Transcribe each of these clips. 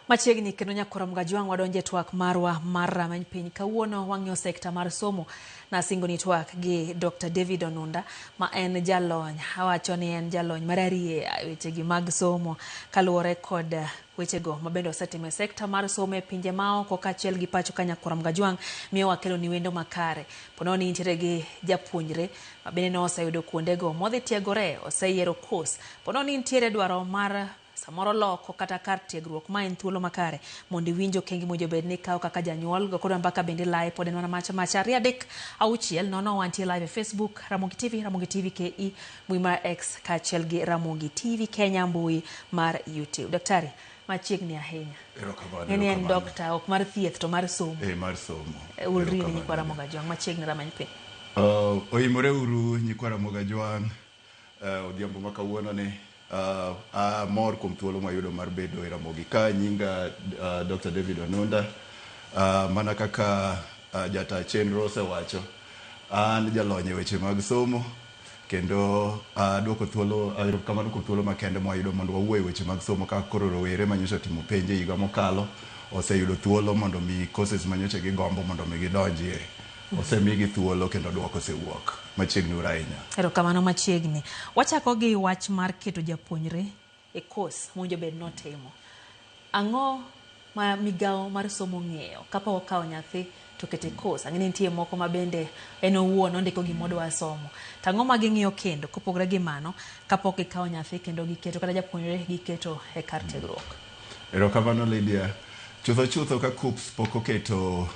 Machiegni kendo nyakora Mgajwang' wadonje twak marwa mar rameny piny. Kawuono wang'iyo sekta mar somo. Nasingo ni twak gi Dr. David Onunda ma en jalony. Awacho ni en jalony mararieya e wechegi mag somo kaluwore kod wechego ma bende osetimo e sekta mar somo e pinje maoko kaachiel gi pacho ka nyakwar Mgajwang' miyo wakelo ni wendo makare. Ponono ni intiere gi japuonjre ma bende ne oseyudo kuondego modhi tiegore, oseyiero course. Ponono ni intiere dwaro mar samoro loko kata kar tiegruok, ma en thuolo makare mondo iwinj okenge mowinjo bed ni ikawo kaka janyuol. Go kodwa mbaka bende live pod en mana macha macha 2 3 6 0 wantie live e Facebook Ramogi TV, Ramogi TV KE, mbui mar X kaachiel gi Ramogi TV Kenya, mbui mar YouTube. Daktari, machiegni ahinya. Erokamano. Ng'eni en erokamano. dokta ok mar thieth to mar somo. Eh, mar somo. Ulri ni Erokamano. nyikwa Ramogi Ajwang', machiegni rameny piny. Oimore uru nyikwa Ramogi Ajwang', odhiambo ma kawuono ni amor kuom thuolo mayudo mar bedo e Ramogi ka. Nyinga Dr. David Onunda. Mana kaka jata chenro osewacho, an jalony e weche mag somo kendo aduoko thuolo erokamano kuom thuolo makende mwayudo mondo wawuo e weche mag somo kaka koro rowere manyocha otimo penj e higa mokalo oseyudo thuolo mondo mi courses manyocha gigombo mondo mi gidonjie osemigi thuolo kendo duoko osewuok machiegni uru ahinya. Erokamano machiegni. Wachako gi wach mar keto japuonjre e course mowinjo bed notimo. Ang'o ma migawo mar somo ng'eyo kapok okawo nyathi to kete course? Ang'e ni nitie moko ma bende en owuon ondiko gima odwa somo. To ang'o ma ging'iyo kendo kopogore gi mano kapok gikawo nyathi kendo giketo kata japuonjre giketo e kar tiegruok? Erokamano Lydia. Chutho chutho ka KUCCPS pok oketo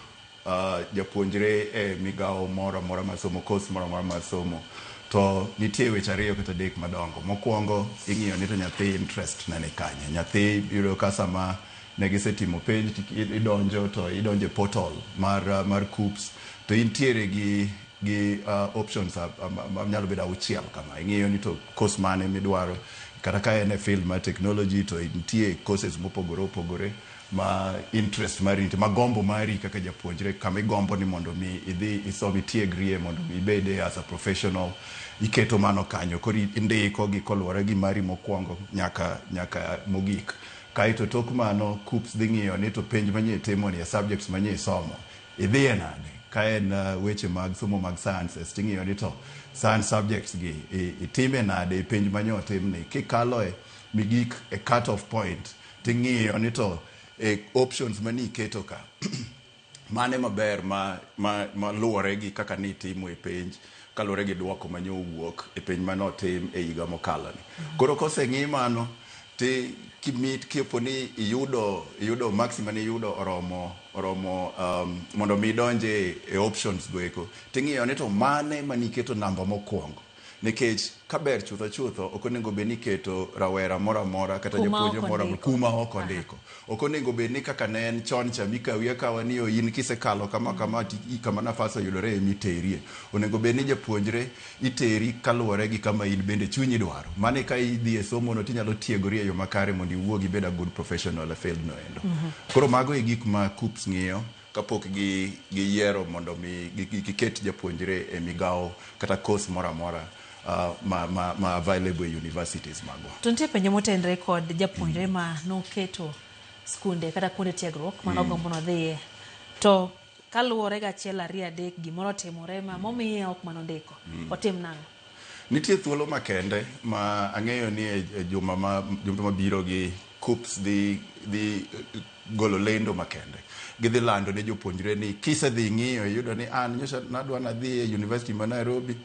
japuonjre e migawo moro amora mar somo, course moro amora mar somo, to nitie weche ariyo kata adek madongo. Mokwongo, ing'iyo ni to nyathi interest ne ni kanye. Nyathi iyudo ka sama ne gisetimo penj to idonjo to idonjo e portal mar KUCCPS to intiere gi options manyalo bedo auchiel kama. Ing'iyo ni to course mane midwaro, kata ka en e field mar technology to nitie courses mopogore opogore ma interest mari nitie, ma gombo mari kaka japuonjre, kama igombo ni mondo mi idhi isom itiegrie mondo mi ibede as a professional, iketo mano kanyo. Koro indiko gi koluwore gi mari mokwongo nyaka mogik. Kaeto tok mano KUCCPS dhi ng'iyo ni to penj manye itimo ni e subjects manye isomo idhiye nade. Ka en weche mag somo mag sciences ting'iyo ni to science subjects gi itime nade e penj manye otimni. Kikalo e migik e cut off point ting'iyo ni to e options mane iketo ka mane maber ma luwore gi kaka nitimo e penj kaluwore gi duoko mane owuok e penj mane otim e higa mokalo ni. Koro koseng'i mano ti kimit kipo ni iyudo marks mane iyudo oromo mondo mi idonje e options go eko, ting'iyo ni to mane maniketo namba mokwongo, nikech kaber chutho chutho ok onego bed ni iketo rawera moro amora kata kuma japuonjre ok moro amora ondiko. Kuma ok ondiko. Ok onego bed ni kaka ne en chon cha mikawi akawa ni o in kisekalo kama kama ti kama nafas oyudore emiterie. Onego bed ni japuonjre iteri kaluwore gi kama in bende chunyi dwaro. Mano ka idhi e somo no tinyalo tiegori e yo makare mondo iwuog ibed a good professional e field no endo. Koro mago e gik ma KUCCPS ng'iyo kapok gi giyiero mondo mi giket japuonjre e migawo kata course moro amora ma available e universities magwa. To nitie penjo motenre kod japuonjre ma noketo skunde kata kuonde tiegruok mane ogombo nodhiye. To kaluwore gi achiel ariyo adek gimoro otimore ma momiye ok manondiko. Otim nang'o? Nitie thuolo makende ma ang'eyo ni e juma mabiro gi KUCCPS dhi golo lendo makende. Gidhi lando ne jopuonjre ni kisedhi ng'iyo iyudo ni an nyocha nadwa nadhi e university ma Nairobi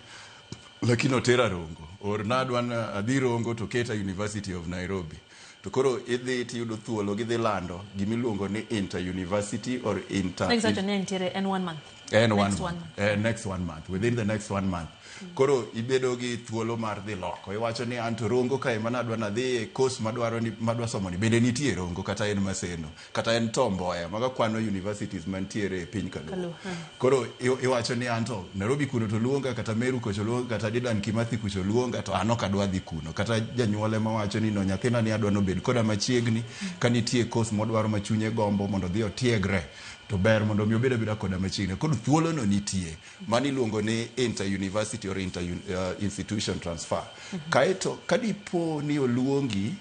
lakini otera Rongo, or nadwa na adhi Rongo to keta University of Nairobi. To koro idhi tiyudo thuolo, gidhi lando gimiluongo ni inter university or inter Next wacho ni nitiere en one month. En one Next month. one month. Next one month. Within the next one month. Koro ibedo gi thuolo mar dhi loko. Iwacho ni an to Rongo kae mana adwa nadhi e course madwaro ni madwa somo ni bende nitie Rongo kata en Maseno kata en Tom Mboya mago kwano universities mantiere e piny Kaluo. Kaluo. Koro iwacho ni an to Nairobi kuno to luonga, kata Meru kocho luonga, kata Dedan Kimathi kucho luonga, to an ok adwa dhi kuno. Kata janyuol ema wacho ni no nyathina ni adwa nobed koda machiegni ka nitie course modwaro ma chunye gombo mondo odhi otiegre to ber mondo mi obed abeda koda machiegni. Koro thuolo no nitie. Mano iluongo ni inter university or inter institution transfer. Kaeto kadipo ni oluongi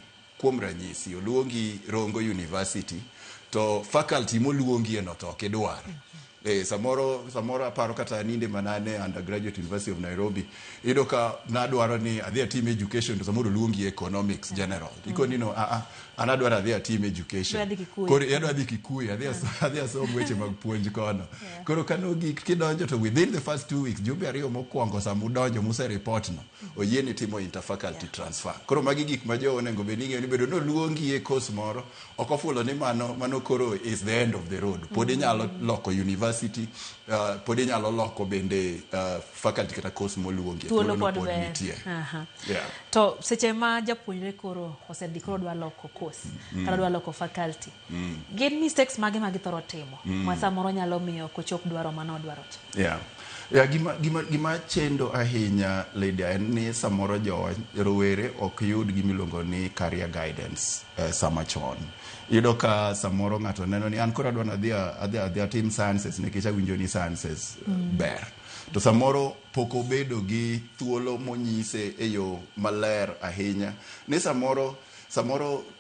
Kuom ranyisi, oluongi Rongo University to faculty moluongie no to ok idwar. Samoro aparo kata ninde manane undergraduate University of Nairobi, iyudo ka nadwaro ni adhi atim education to samoro oluongi economics general. Ikoni no, a a an adwaro adhi atim education. Idwa dhi Kikuyu. Koro adwa dhi Kikuyu, adhi asom weche mag puonj kono. Koro kanogik kidonjo to within the first 2 weeks, jumbe 2 mokwongo sama udonjo muse report no, oyieni timo interfaculty transfer. Koro magi gik ma jo onego bed ni ng'eyo ni bedo noluongi e course moro, ok ofulo ni mano koro is the end of the road. Pod inyalo loko university, pod inyalo loko bende faculty kata course moluongi. Thuolo Thuolono pod pod ber. nitie. Yeah. To seche ma japuonjre koro osedhi, koro dwa loko course kata dwa loko faculty, gin mistakes mage ma githoro timo ma samoro nyalo miyo ok ochop dwaro mane odwaro cha? Yeah, gima chendo ahinya, Lydia, en ni samoro jowa rowere ok yud gimiluongo ni career guidance sama chon. Iyudo ka samoro ng'ato neno ni an koro adwa ni adhi atim sciences nikech awinjo ni sciences ber. To samoro pok obedo gi thuolo monyise e yo maler ahinya ni samoro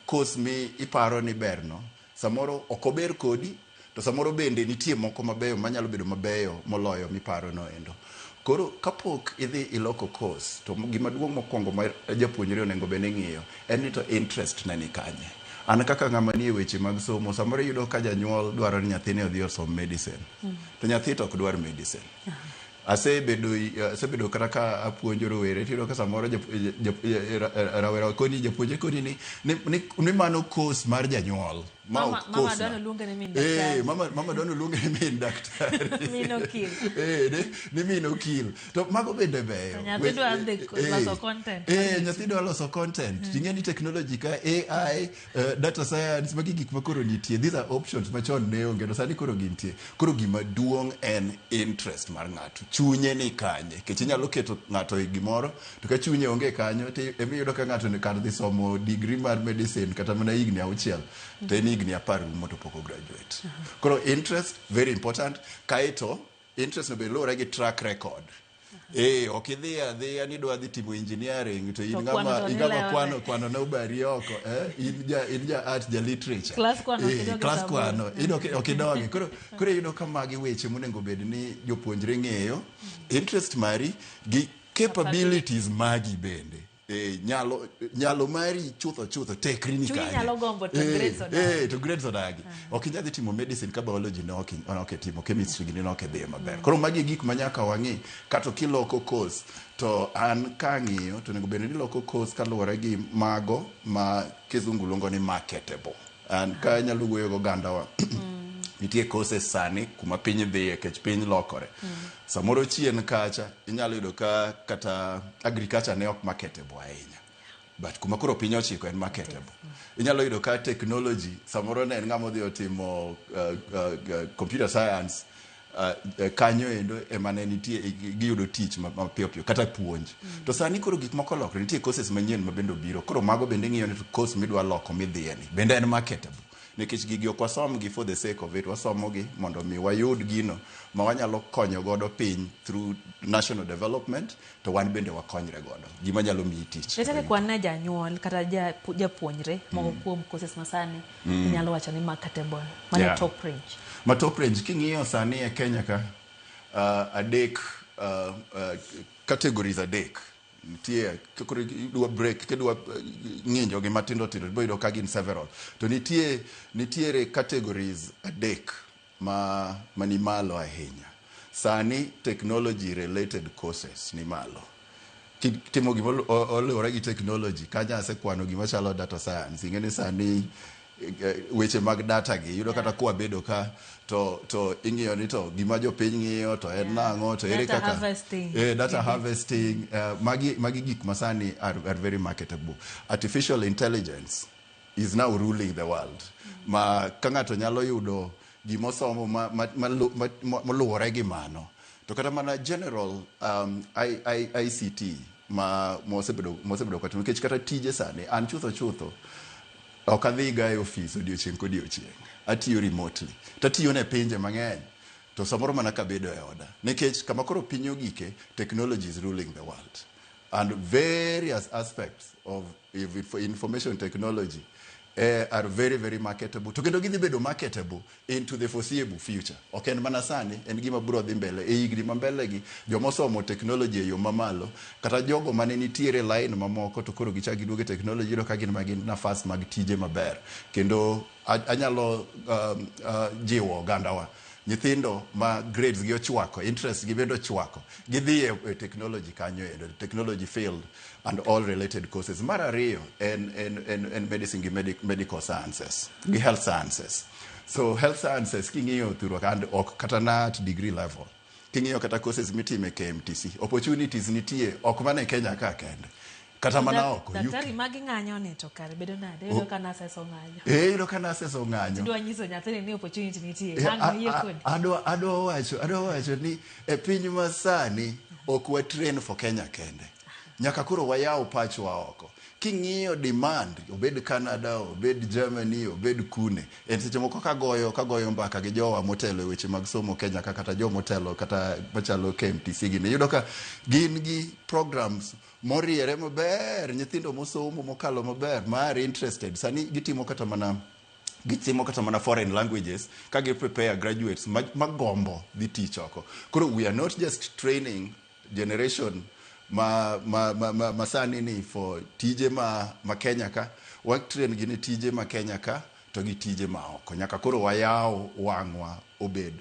course mi iparo ni berno, samoro ok ober kodi, to samoro bende nitie moko mabeyo manyalo bedo mabeyo moloyo miparo no endo. Koro kapok idhi iloko course, to gima duong' mokwongo ma japuonjre onego bed ni ng'iyo en ni to interest ne ni kanye. An kaka ng'ama nie weche mag somo, samoro iyudo ka janyuol dwaro ni nyathine odhi osom medicine, to nyathi to ok dwar medicine. Asebedo kata ka apuonjo rowere, tiyudo ka samoro rawera koni, japuonjre koni ni mano course mar janyuol ma ok Mama course dwa na. noluonge ni min daktari. Mama dwa noluonge ni min daktari. Min okil. Ni min okil. To mago bende beyo. To nyathi dwa dhi loso content. Nyathi dwa loso content. Ting'e ni technology ka AI, data science, magi gik ma koro nitie. These are options machon ne onge, to sani koro gintie. Koro gima duong' en interest mar ng'ato. Chunye ni kanye. Nikech inyalo keto ng'ato e gimoro, to ka chunye onge kanyo, to emiyudo ka ng'ato kar dhi somo degree mar medicine kata mana higni 6, to en higni 10 rumo to pok o graduate. Koro interest, very important. Kaeto, interest no be luwore gi track record. Ok idhi adhiya ni idwa dhi timo engineering to in To kwano ng'ama to in ng'ama nilewo kwano ne. Kwano ne obari oko, in ja art, ja literature. Class kwano ok idog e Class sabun. Kwano in ok idoge. Koro iyudo ka magi weche monego bed ni jopuonjre ng'eyo interest mari gi capabilities magi bende. Nyalo mari chutho chutho, tekri ni Chunyi kanye. nyalo gombo to grades odagi. To grades odagi. Ok inyal dhi timo medicine ka biology ne ok itimo, chemistry gini ne ok idhiye maber. Koro magi e gik ma nyaka wang'i. Kato kiloko course, to an kang'iyo to onego bed ni iloko course kaluwore gi mago ma kizungu luongo ni marketable. An ka anyalo wuoyo gi ogandawa, nitie courses sani kuma piny dhiye, kech piny lokore. Samoro chien kacha inyalo yudo ka kata agriculture ne ok marketable ahinya, but kuma koro piny ochiko en marketable. Inyalo yudo ka technology samoro ne en ng'ama odhi otimo computer science, kanyo endo ema ne nitie giyudo tich mapiyo piyo kata puonj. To sani koro gik moko olokre, nitie courses manyien ma bende obiro. Koro mago bende ng'iyo ni to course midwa loko midhiye ni bende en marketable, nikech gigi ok wasomgi for the sake of it, wasomogi mondo mi wayud gino ma wanyalo konyo godo piny through national development, to wan bende wakonyre godo gima nyalo miyi tich. Nitiere kwan ne janyuol kata japuonjre moko kuom courses masani inyalo wacho ni marketable mane top range? Ma top range king'iyo sani e Kenya ka, adek, categories adek nitie. Koro idwa break, kidwa ng'injo gi matindo tindo, ibiro yudo ka gin several, to nitiere categories adek ma mani malo ahinya sani. Technology related courses ni malo. Timo gima oluwore gi technology kanyo, asekwano gima chalo data science. Ing'e ni sani weche mag data gi yudo kata kwabedo ka to ing'iyo ni to gima jopiny ng'iyo to en nang'o, to ere Data kaka harvesting. Data harvesting, magi gik masani are very marketable. Artificial intelligence is now ruling the world, ma ka ng'ato nyalo yudo gimosomo ma moluwore gi mano, to kata mana general ICT ma mosebedo katimo, nikech kata tije sani an chutho chutho ok adhi ga e ofis odiochieng' kodiochieng', atiyo remotely, tatiyo ne pinje mang'eny, to samoro mana kabedo e oda, nikech kama koro piny ogike, technology is ruling the world. And various aspects of information technology are very, very marketable. To kendo gidhi bedo marketable into the foreseeable future. Ok en mana sani, en gima biro dhi mbele. E higni ma mbele gi, jomosomo technology e yo mamalo, kata jogo mane nitiere line mamoko to koro gichak giduogo e technology, iyudo ka gin ma gin nafas mag tije maber. Kendo anyalo jiwo ogandawa, nyithindo ma grades gi ochwako, interest gi bende ochwako, gidhi e technology kanyo endo, technology field and all related courses. Mar ariyo en medicine gi medical sciences, gi health sciences. So health sciences king'iyo thurwa and ok kata na at degree level, king'iyo kata courses mitime KMTC, opportunities nitie ok mana e Kenya ka kende, kata mana oko. Daktari, magi ng'anyo ni to kare bedo nade? Iyudo ka nurses ong'anyo. Eh, iyudo ka nurses ong'anyo. Idwa nyiso nyathini ni opportunity nitie. Ang' oyie kodi. Adwa wacho ni e piny masani ok wa train for Kenya kende. Nyaka koro wayaw pachwa oko. King'iyo demand, obed Canada, obed Germany, obed kune, en seche moko kagoyo mbaka gi jowa motelo e weche mag somo Kenya ka, kata jomotelo kata machalo KMTC gini, iyudo ka gin gi programs moriere maber, nyithindo mosomo mokalo maber ma are interested. Sani gitimo kata mana foreign languages ka gi prepare graduates magombo dhi tich oko. Koro we are not just training generation ma sani ni for tije ma Kenya ka, wa train gi ne tije ma Kenya ka to gi tije ma oko. Nyaka koro wayaw wang'wa obed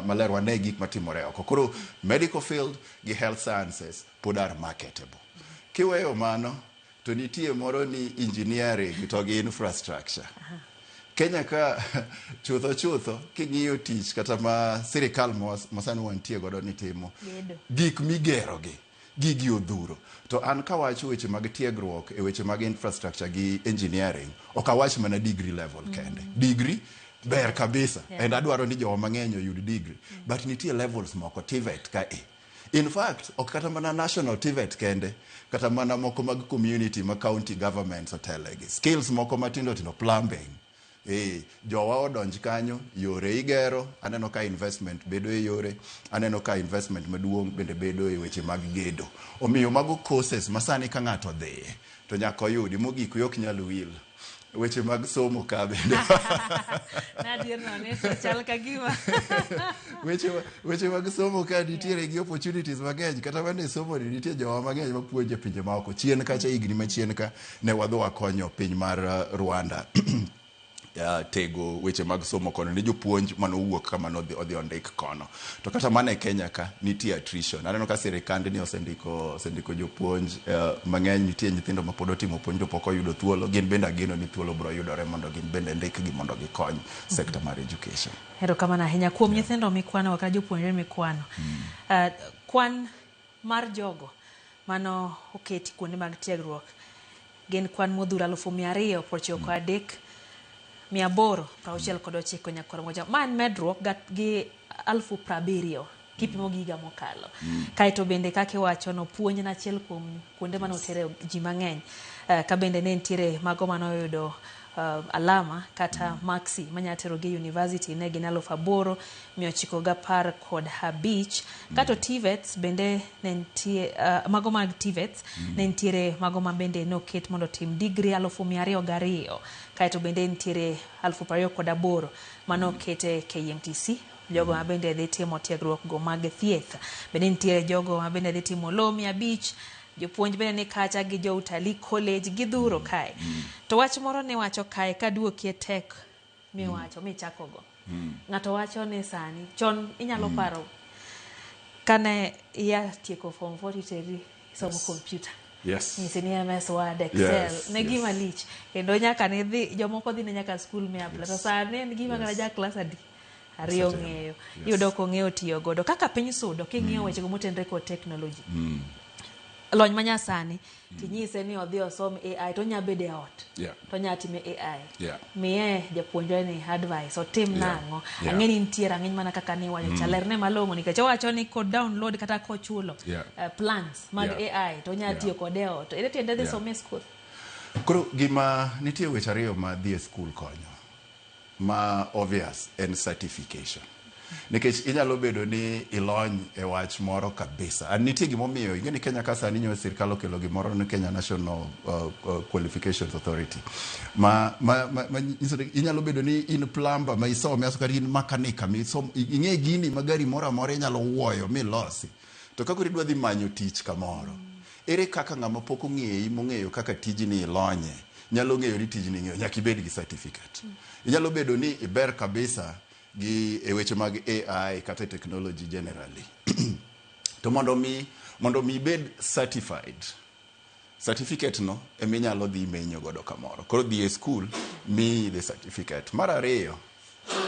maler, wane gik matimore oko. Koro medical field gi health sciences pod are marketable. Kiweyo mano to nitie moro ni engineering to gi infrastructure. Kenya ka chutho chutho king'iyo tich kata ma sirikal masani wantie godo ni timo Gedo. gik migero gi gigi odhuro. To an kawacho weche mag tiegruok e weche mag infrastructure gi engineering, ok awach mana degree level kende. Degree ber kabisa and adwaro ni jowa mang'eny oyud degree, but nitie levels moko, TVET ka e. In fact, ok kata mana national TVET kende, kata mana moko mag community ma county governments otelegi. Skills moko matindo tindo, plumbing. Jowa odonj kanyo, yore igero, aneno ka investment bedo e yore, aneno ka investment maduong' bende bedo e weche mag gedo. Omiyo mago courses ma sani ka ng'ato odhiye, to nyaka oyudi. Mogik wiyi ok nyal wil. Weche mag somo ka bende. Nadier no ne to chal ka gima. Weche mag somo ka nitiere gi opportunities mang'eny. Kata mana e somo ni nitie jowa mang'eny mapuonjo e pinje maoko. Chien kacha, higni machien ka ne wadhi wakonyo piny mar Rwanda tego weche mag somo kono ne jopuonj manowuok kama nodhi odhi ondik kono. To kata mana e Kenya ka nitie attrition. Aneno ka sirikand ni osendiko jopuonj mang'eny. Nitie nyithindo ma pod otimo puonj to pok oyudo thuolo. Gin bende ageno ni thuolo biro yudore mondo gin bende ndikgi mondo gikony sector mar education. Erokamano ahinya kuom nyithindo mikwano kata jopuonjre mikwano. Kwan mar jogo mano oketi kuonde mag tiegruok gin kwan modhuro 293,869 nyakoro moja. Ma en medruok gi 70,000 kipimo gi higa mokalo. Kaeto bende kaka iwacho no, puonj en achiel kuom kuonde mane otere ji mang'eny. Ka bende ne nitiere mago manoyudo alama kata maksi manya tero gi university ne gin 8,915. Kato TVETs bende ne nitie, mago mag TVETs ne nitiere mago ma bende noket mondo otim degree 202,000. Kaeto bende nitiere 28,000 manokete KMTC, jogo ma bende dhi timo tiegruok go mag thieth. Bende nitiere jogo ma bende dhi timo law 500, jopuonj bende ni kacha gi jo utalii college gidhuro kae. To wach moro niwacho kae kaduokie tek miwacho michakogo. Ng'ato wacho ni sani chon inyalo paro kane iya tieko form 4 titeri somo computer. Nyisi ni MS Word, Excel, ne gima lich. Kendo nyaka ne dhi, jomoko dhi ne nyaka school mi apply. To sani en gima kata ja klas adi? Ariyo Osetimo. ng'eyo. Iyudo kong'eyo tiyo godo. Kaka piny sudo, king'iyo wechego motenre kod technology. Lony manyasani, tinyise ni odhi osom AI to onya bedo e ot. To onya time AI. Miye japuonjre ni advice, otim nang'o. Ang'e ni nitie rang'iny mana kaka niwacho cha, lerne malong'o nikech owacho ni ko download kata kochulo plans mag AI to onya tiyo kode e ot. Ere tiende dhi some e school? Koro gima nitie weche ariyo ma dhi e school konyo. Ma obvious en certification. Nikech inyalo bedo ni ilony e wach moro kabisa. And nitie gimomiyo, ing'e ni Kenya ka sani nyo sirkal okelo gimoro ni Kenya National Qualifications Authority. Ma nyiso ni inyalo bedo ni in plumber ma isome aso kata in makanika ma isom, ing'e gini ma gari moro amora inyalo wuoyo milosi. To ka koro idwa dhi manyo tich kamoro, ere kaka ng'ama pok ong'eyi mong'eyo kaka tijni ilonye nyalo ng'eyo ni tijni ing'eyo? Nyaka ibed gi certificate. Inyalo bedo ni iber kabisa gi e weche mag AI kata e technology generally. To mondo mi ibed certified, certificate no ema inyalo dhi menyo godo kamoro. Koro dhi e school miyi the certificate. Mar ariyo,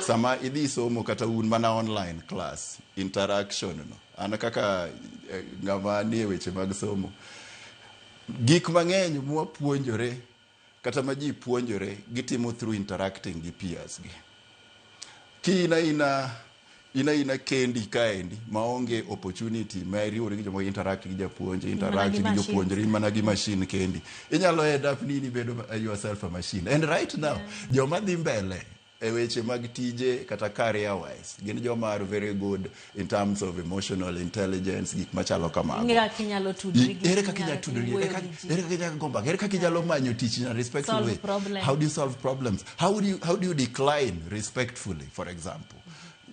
sama idhi somo kata un mana online class, interaction no. An kaka ng'ama nie weche mag somo, gik mang'eny mwapuonjore kata ma ji puonjore gitimo through interacting gi peers gi. Ki in aina in aina kendi kaendi maonge opportunity ma iriwori gi jomoko, interact gi japuonj, interact gi jopuonjre, in mana gi machine kendi, inyalo end up ni in ibedo yourself a machine. And right now, joma dhi mbele e weche mag tije kata career wise gin joma are very good in terms of emotional intelligence, gik machalo kamago. Ing'e kaka inyalo tudri gi Ere kaka inyalo tudri, wuoyo ere kaka gi ji. Ere kaka inyalo go mbaka, ere kaka inyalo manyo tich in a respectful Solve way, problems. How do you solve problems? How do you decline respectfully, for example,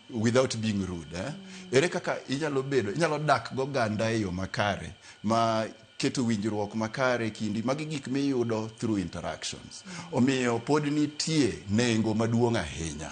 without being rude, eh? Ere kaka inyalo bedo, inyalo dak goganda e yo makare ma keto winjruok makare kindi? Magi gik miyudo through interactions. Omiyo pod nitie nengo maduong' ahinya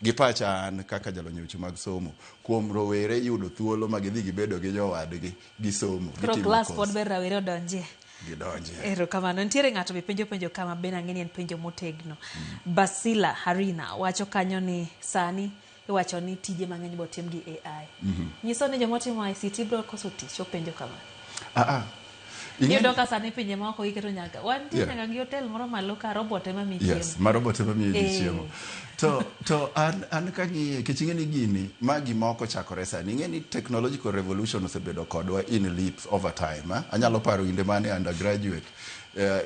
gi pacha an kaka jalony e weche mag somo kuom rowere yudo thuolo ma gidhi gibedo gi jowadgi gisomo, Koro gitimo klas course. pod ber rawere odonjie. Gidonje. Erokamano. Nitiere ng'ato be penjo penjo kama bende ang'e ni en penjo motegno. Basila Harina wacho kanyo ni sani iwacho ni tije mang'eny botim gi AI. Nyiso ni jomotimo ICT biro koso tich, openjo kama. Ah, ah. Ing'e Iyudo ka sani pinje maoko giketo nyaka wantie nyaka gi hotel moro malo ka robot ema miyi chiemo. Ma robot ema miyo ji chiemo. To an kang'iye, nikech ing'e ni gini, ma gima ok ochakore sani. Ing'e ni technological revolution osebedo kodwa in leaps over time. Eh? Anyalo paro kinde mane undergraduate.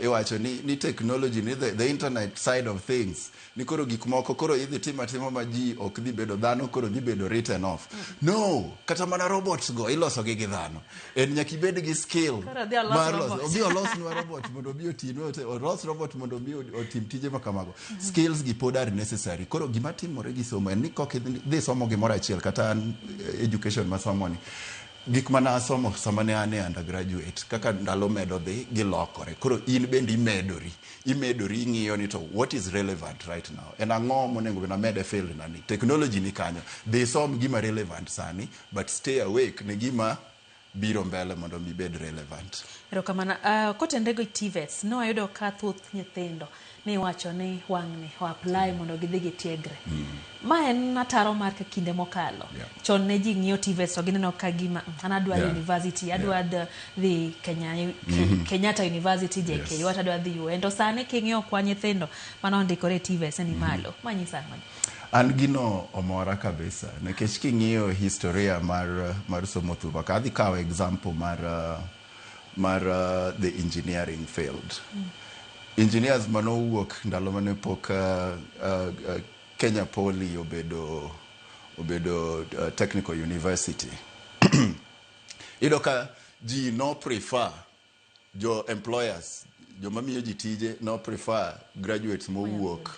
Iwacho ni technology, ni the internet side of things, ni koro gik moko koro idhi timo atima ma ji ok dhi bedo dhano, koro dhi bedo written off. No, kata mana robots go iloso gi dhano. En nyaka ibed gi skill Koro odhi olos mar loso. robot. Obi olosnwa robot mondo obi otinwa, olos robot mondo obi otim tije ma kamago. Skills gi pod are necessary. Koro gima timore gi somo en ni kok idhi somo gimoro achiel, kata an education masomo ni, gik mane asomo sama ne an e undergraduate, kaka ndalo medo dhi gilokore. Koro in bende imedori, imedori, ing'iyo ni to what is relevant right now, en ang'o monego bed amed e field na ni. Technology ni kanyo, dhi som gima relevant sani, but stay awake ne gima biro mbele mondo mi ibed relevant. Erokamano. Kotenre go TVETs, ne wayudo ka thoth nyithindo ne iwacho ni wang'ni o apply mondo gidhi gitiegre. Ma en ataro mar ka kinde mokalo. Chon ne ji ng'iyo TVETs to gineno ka gima an adwa university, adwa dhi Kenya, Kenyatta University, JKUAT, adwa dhi UN. To sani king'iyo kwa nyithindo mane ondikore e TVETs ni malo. Ma nyiso ang'o? An gino omora kabisa nikech king'iyo historia mar somo thurwa ka, adhi kawo example mar the engineering field. Engineers manowuok ndalo mane pok Kenya Poly obedo technical university, iyudo ka ji no prefer, jo employers, joma miyo ji tije no prefer graduates mowuok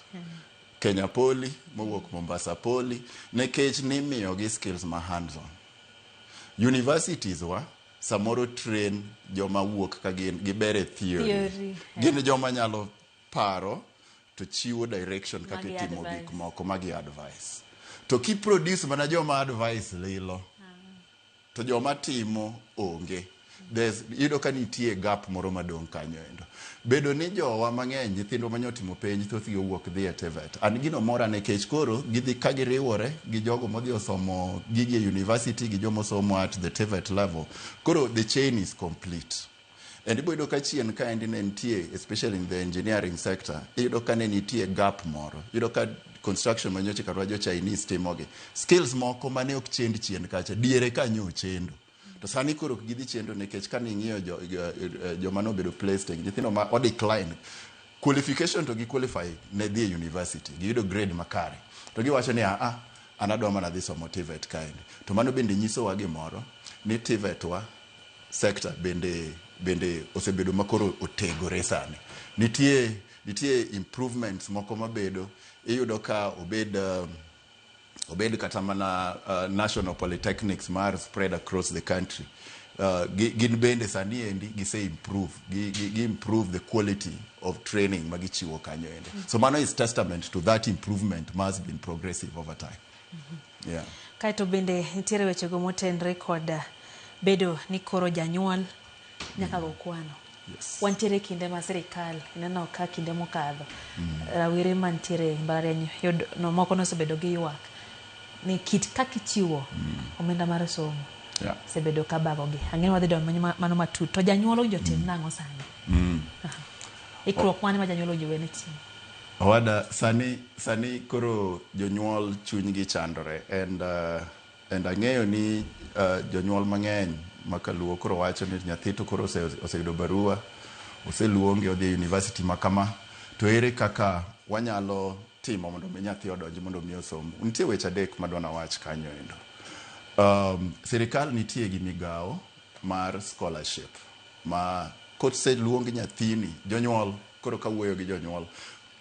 Kenya Poly, mowuok Mombasa Poly, nikech nimiyogi skills ma hands on. Universities wa samoro train joma wuok ka gin giber e theory. Theory. Gin joma nyalo paro to chiwo direction kaka Magi itimo advice. gik moko, magi advice. To ki produce mana joma advice lilo, to joma timo onge. Iyudo ka nitie gap moro madong' kanyo endo. Bedo ni jowa mang'eny, nyithindwa mane otimo penj, thothgi owuok dhi e TVET. An gino mora nikech koro gidhi ka giriwore gi jogo modhi osomo gigi e university gi joma osomo at the TVET level. Koro the chain is complete. And ibo yudo ka chien kaendi ne nitie, especially in the engineering sector, iyudo ka ne nitie gap moro. Iyudo ka construction manyocha kata jo Chinese timogi. Skills moko mane ok chend chien kacha, diere kanyo ochendo. To sani koro ok gidhi chendo nikech ka ning'iyo joma nobedo placed, nyithindo ma o decline qualification to gi qualify ne dhi e university, giyudo grade makare. To giwacho ni a An adwa mana dhi somo TVET kaendi. To mano bende nyisowa gimoro ni TVET wa sector bende osebedo makoro otegore sani. Nitie improvements moko mabedo, iyudo ka obed kata mana national polytechnics mar spread across the country. Gin bende sani endi gise improve gi improve the quality of training ma gichiwo kanyo ende. So mano is testament to that improvement ma has been progressive over time. Yeah. Kaeto bende nitiere wechego motenre kod bedo ni koro janyuol nyaka go kwano. Wantiere kinde ma sirikal ineno ka kinde mokadho rawere mantiere e mbalariany yud no moko nosebedo gi ywak ni kit kaka ichiwo omenda mar somo osebedo ka bagogi. Ang'e ni wadhi donjo mano matut. To janyuol owinjo otim nang'o sani? Ikruok mane ma janyuol owinjo bed ni timo? Owada, sani koro jonyuol chunygi chandore and ang'eyo ni jonyuol mang'eny makaluo koro wacho ni nyathi to koro oseyudo barua, oseluonge odhi e university ma kama, to ere kaka wanyalo timo mondo mi nyathi odonji mondo mi osom? Nitie weche adek madwa nawach kanyo endo. Sirikal nitie gi migawo mar scholarship ma koseluong nyathini, jonyuol koro kawuoyo gi jonyuol,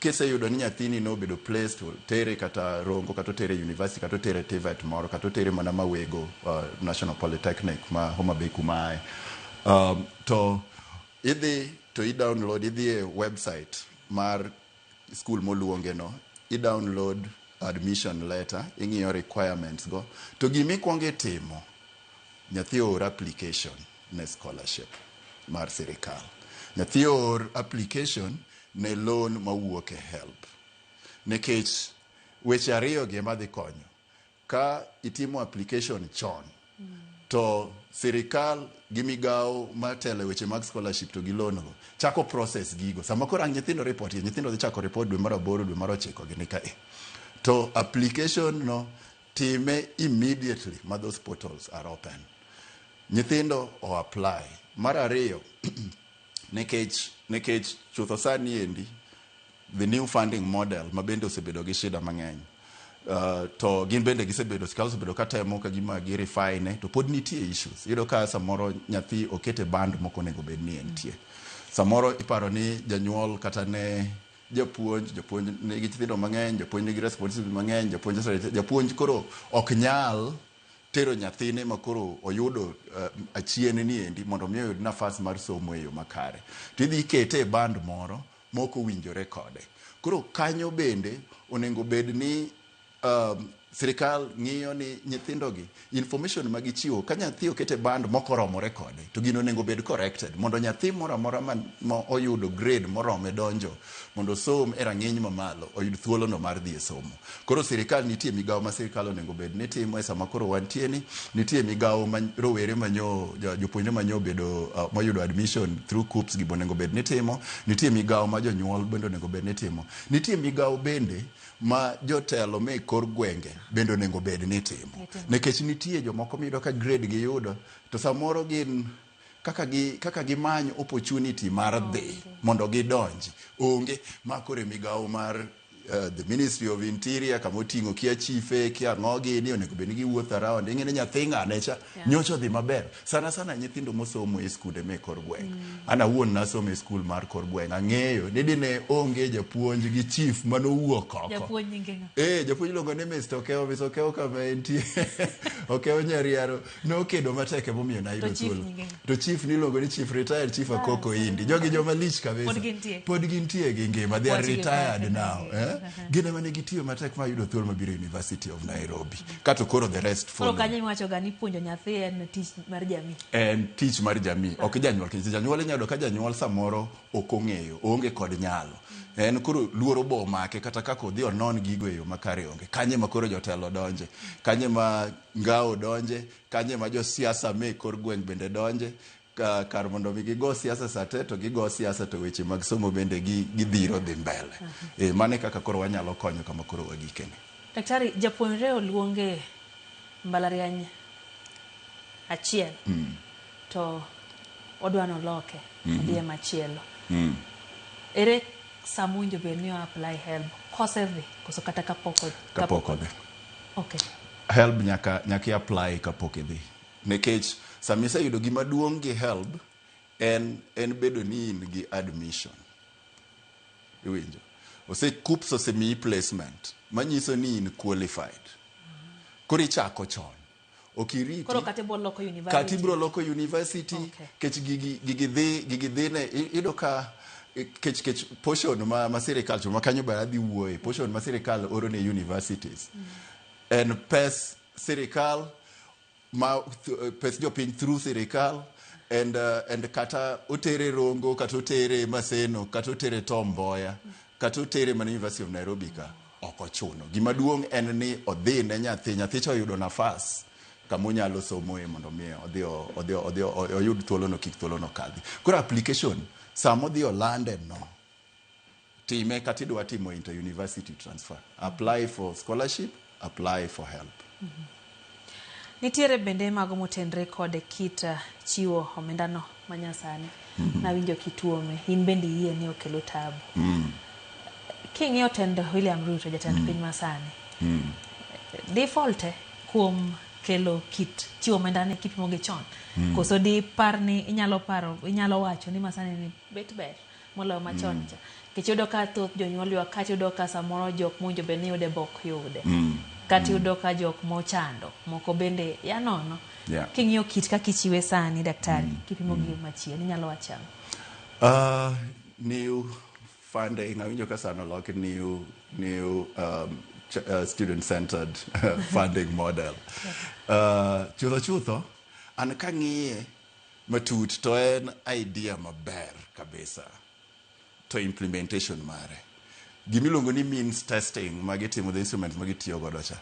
kiseyudo ni nyathini nobedo placed, tere kata Rongo, kata otere university, kata otere TVET moro, kata otere mana Mawego National Polytechnic ma Homa Bay kuma ae, to idhi to i download, idhi e website mar school moluonge no, i download admission letter, ing'iyo requirements go, to gimikwongo itimo, nyathi oor application ne scholarship mar sirikal. Nyathi oor application ne loan mawuok e HELB. Nikech weche ariyo gi ema dhi konyo. Ka itimo application chon, to sirikal gi migawo matelo e weche mag scholarship to gi loan go chako process gigo. Sama koro ang' nyithindo report, nyithindo dhi chako report dwe mar 8, dwe mar 9 gini ka e. To application no time immediately ma those portals are open. Nyithindo o apply. Mar ariyo, nikech chutho sani endi the new funding model ma bende osebedo gi shida mang'eny. To gin bende gisebedo, sirikal osebedo katemo ka gima gi refine, to pod nitie issues. Iyudo ka samoro nyathi okete band mok onego bed ni entie. Samoro iparo ni janyuol kata ne japuonj, japuonj nigi nyithindo mang'eny, japuonj nigi responsibility mang'eny, japuonj koro ok nyal tero nyathine ma koro oyudo achien ni endi mondo mi oyud nafas mar somo e yo makare. To idhi ikete e band moro mok owinjore kode. Koro kanyo bende onego bed ni sirikal ng'iyo ni nyithindogi information ma gichiwo ka nyathi okete band mok oromore kode to gino onego bed corrected mondo nyathi moro amora ma oyudo grade morome donjo mondo osom e rang'iny mamalo oyud thuolono mar dhi e somo. Koro sirikal nitie migawo ma sirikal onego bed ni timo e sama koro wantie ni, nitie migawo ma rowere manyo jopuonjre manyo bedo moyudo admission through KUCCPS gi onego bed ni timo, nitie migawo ma jonyuol bende onego bed ni timo, nitie migawo bende ma jotelo me kor gwenge bende onego bed ni timo. Nikech nitie jomoko miyudo ka grade giyudo to samoro gin kaka gimany opportunity mar dhi mondo gidonji onge. Ma koro e migawo mar the Ministry of Interior kama oting'o kia chife kia ang'o gini onego bed ni giwuotho around ing'e ni nyathi ng'ane cha nyocha odhi maber sana sana nyithindo mosomo e skunde me kor gweng'. An awuon nasomo e skul mar kor gweng', ang'eyo ni dine onge japuonj gi chief manowuok oko. Japuonj nyinge ng'a? Japuonj iluongo ni Mr. Okewo, Mr. Okewo kama entie. Okewo Nyariaro nokedo matek emomiyo nayudo To chief thuolo. nyinge ng'a? To chief niluongo ni chief, retired chief Akoko Indi. Jogi joma lich kabisa. Pod gintie? Pod gintie gi ngima. They are Wachgi retired kaka now. Gin ema ne gitiyo matek ma yudo thuolo mabiro University of Nairobi. Kato koro the rest Koro follow. kanyo iwacho ga ni puonjo nyathi en tich mar jamii. En tich mar jamii, ok janyuol. Nikech janyuol inyalo yudo ka janyuol samoro ok ong'eyo, oonge kod nyalo. En koro luoro bo omake kata kaka odhi onon gigo e yo makare onge. Kanye ma koro jotelo donje, kanye ma ngao donje, kanye ma josiasa me kor gweng' bende donje. Kar mondo mi gigo siasa sate to gigo siasa to weche mag somo bende gidhiro dhi mbele. Mano e kaka koro wanyalo konyo kama koro wagikeni. Daktari, japuonjre oluonge mbalariany achiel to odwa noloke odhi e machielo. Ere sama owinjo bed ni o apply HELB? Kosedhi koso kata kapok Kapok odhi. Okay. HELB nyaka i apply kapok idhi. Nikech sama iseyudo gima duong' gi HELB en bedo ni in gi admission. Iwinjo? Ose KUCCPS osemiyi placement manyiso ni in qualified. Koro ichako chon. Ok iriti. Koro kata ibiro loko university. Kata ibiro loko university. Okay. Kech gigi dhi ne iyudo ka kech portion ma sirikal ma kanyo be adhi wuoye, portion ma sirikal oro ne universities en pes sirikal ma pes jopiny through sirikal and kata otere Rongo, kata otere Maseno, kata otere Tom Mboya, kata otere mana University of Nairobi ka ok ochuno. Gima duong' en ni odhi ne nyathi, nyathi cha oyudo nafas kama onyalo somoe mondo mi odhi oyud thuolono kik thuolono kadhi. Koro application sama odhi olande no, time kata idwa timo inter university transfer, apply for scholarship, apply for HELB. Nitiere bende mago motenre kod kit chiwo omendano manyasani. Nawinjo kituome, in bende iyie ni okelo tabu. King'iyo tend William Ruto, jatend piny masani, default kuom kelo kit chiwo omendani kipimo gi chon. Koso dipar ni inyalo paro, inyalo wacho ni masani ni bet ber moloyo machon cha. Nikech iyudo ka thoth jonyuol ywak, kata iyudo ka samoro jok mowinjo bed ni yude be ok yude. Kata iyudo ka jok mochando moko bende ya nono. King'iyo kit kaka ichiwe sani, daktari, kipimo gi machien, inyalo wacho ang'o? New funding, awinjo ka sano olok new student centered funding model. Chutho chutho, an kang'iye matut to en idea maber kabisa to implementation mare. Gimiluongo ni means testing magitimo, the instruments magitiyo godo cha.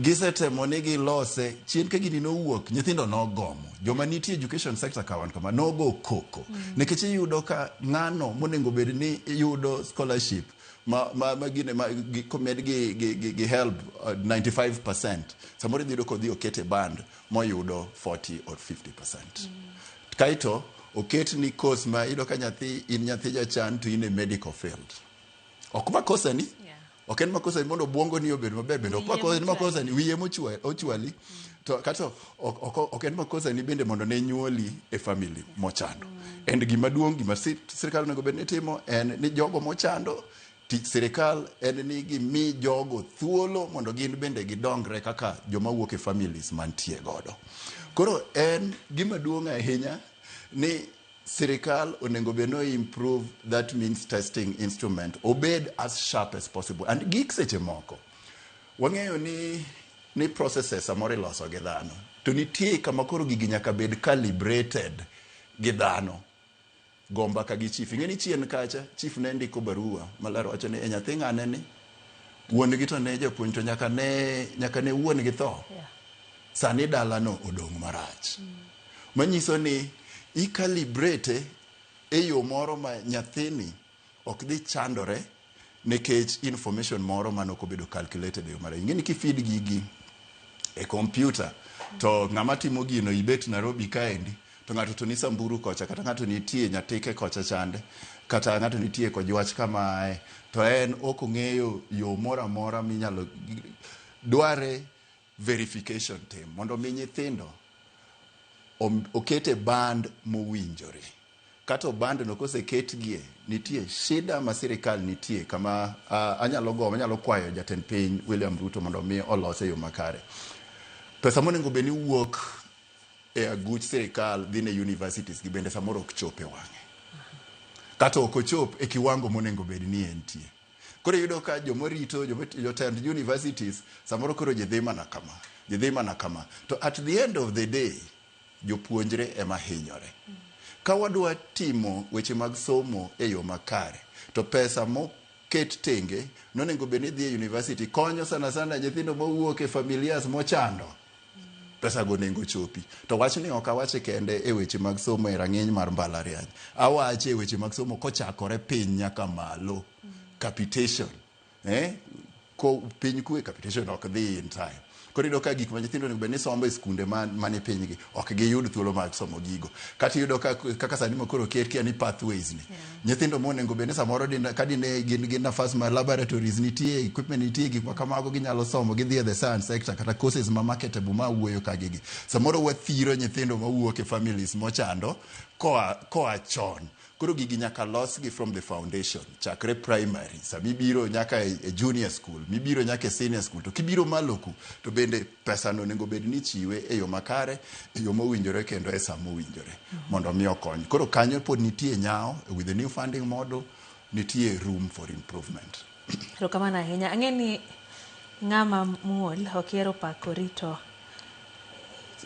Gisetemo ni gilose chien ka gini nowuok, nyithindo nogomo. Joma nitie education sector kawan kama nogo koko. Nikech iyudo ka ng'ano monego bed ni yudo scholarship ma gine ma gi, komed gi HELB 95%, samoro idhi yudo kodhi okete band moyudo 40 or 50%. Kaito oket ni course ma iyudo ka nyathi in nyathi jachan to in e medical field. Ok makosa ni. Ok en makosa ni mondo obwongo ni obed maber bende ok Wiye makosa ni mochwali. Makosa ni wiye ochwali to kata ok en makosa ni bende mondo ne nyuoli e family mochando. And gima duong' gima sirikal onego bed ni timo en ni jogo mochando, tich sirikal en ni gimi jogo thuolo mondo gin bende gidongre kaka joma wuok e families mantie godo. Koro en gima duong' ahinya ni sirikal onego bed no improve that means testing instrument obed as sharp as possible. And gik seche moko wang'eyo ni processes samoro iloso gi dhano to nitie kama koro gigi nyaka bed calibrated gi dhano go mbaka gi chief. Ing'e ni chien kacha chief ne ndiko barua maler wacho ni e nyathi ng'ane ni wuon gi to ne japuonj to nyaka ne wuon gi tho. Sani dalano odong' marach. Manyiso ni i-calibrate e yo moro ma nyathini ok dhi chandore nikech information moro manok obedo calculated e yo marach. Ing'e ni kifeed gigi e computer to ng'ama timo gino ibet Nairobi kaendi to ng'ato to ni Samburu kocha, kata ng'ato nitie Nyatike kocha chande, kata ng'ato nitie Kojwach kama ae, to en ok ong'eyo yo moro amora minyalo dware verification tim mondo mi nyithindo okete band mowinjore. Kato band no koseketgie, nitie shida ma sirikal nitie kama anyalo kwayo jatend piny William Ruto mondo mi olose e yo makare. Pesa monego bed ni wuok e aguch sirikal dhi ne universities gi bende samoro ok chop e wang'e. Kata ok ochop e kiwango monego bed ni entie. Koro iyudo ka jomorito, jotend universities samoro koro ji dhi mana kama, ji dhi mana kama. To at the end of the day, jopuonjre ema hinyore. Ka wadwa timo weche mag somo e yo makare, to pesa moket tenge nonego bed ni dhi e university konyo sana sana nyithindo mowuok e familias mochando. Pesa go onego chopi. To wachni ok awache kende e weche mag somo e rang'iny mar mbalariany. Awache e weche mag somo kochakore piny nyaka malo. Capitation. Ko piny kwe capitation ok dhi in time. Koro iyudo ka gik ma nyithindo onego bed ni somo e skunde mani pinygi ok giyud thuolo mar somo gigo. Kata iyudo ka kaka sani ma koro oket kia ni pathways ni. Nyithindo monego bed ni samoro ka dine gin gi nafas mar laboratories nitie, equipment nitie, gik ma kamago ginyalo somo, gidhi e the science sector kata courses ma marketable ma wuoyo ka gigi. Samoro wathiro nyithindo mawuok e families mochando koa chon. Koro gigi nyaka losgi from the foundation, chakre primary, sama ibiro nyaka e junior school, mibiro nyaka e senior school, to kibiro malo ku, to bende pesa no onego bed ni ichiwe e yo makare, e yo mowinjore kendo e sa mowinjore mondo mi okony. Koro kanyo pod nitie nyawo, with the new funding model, nitie room for improvement. Erokamano ahinya. Ang'e ni ng'ama muol ok ihero pakori to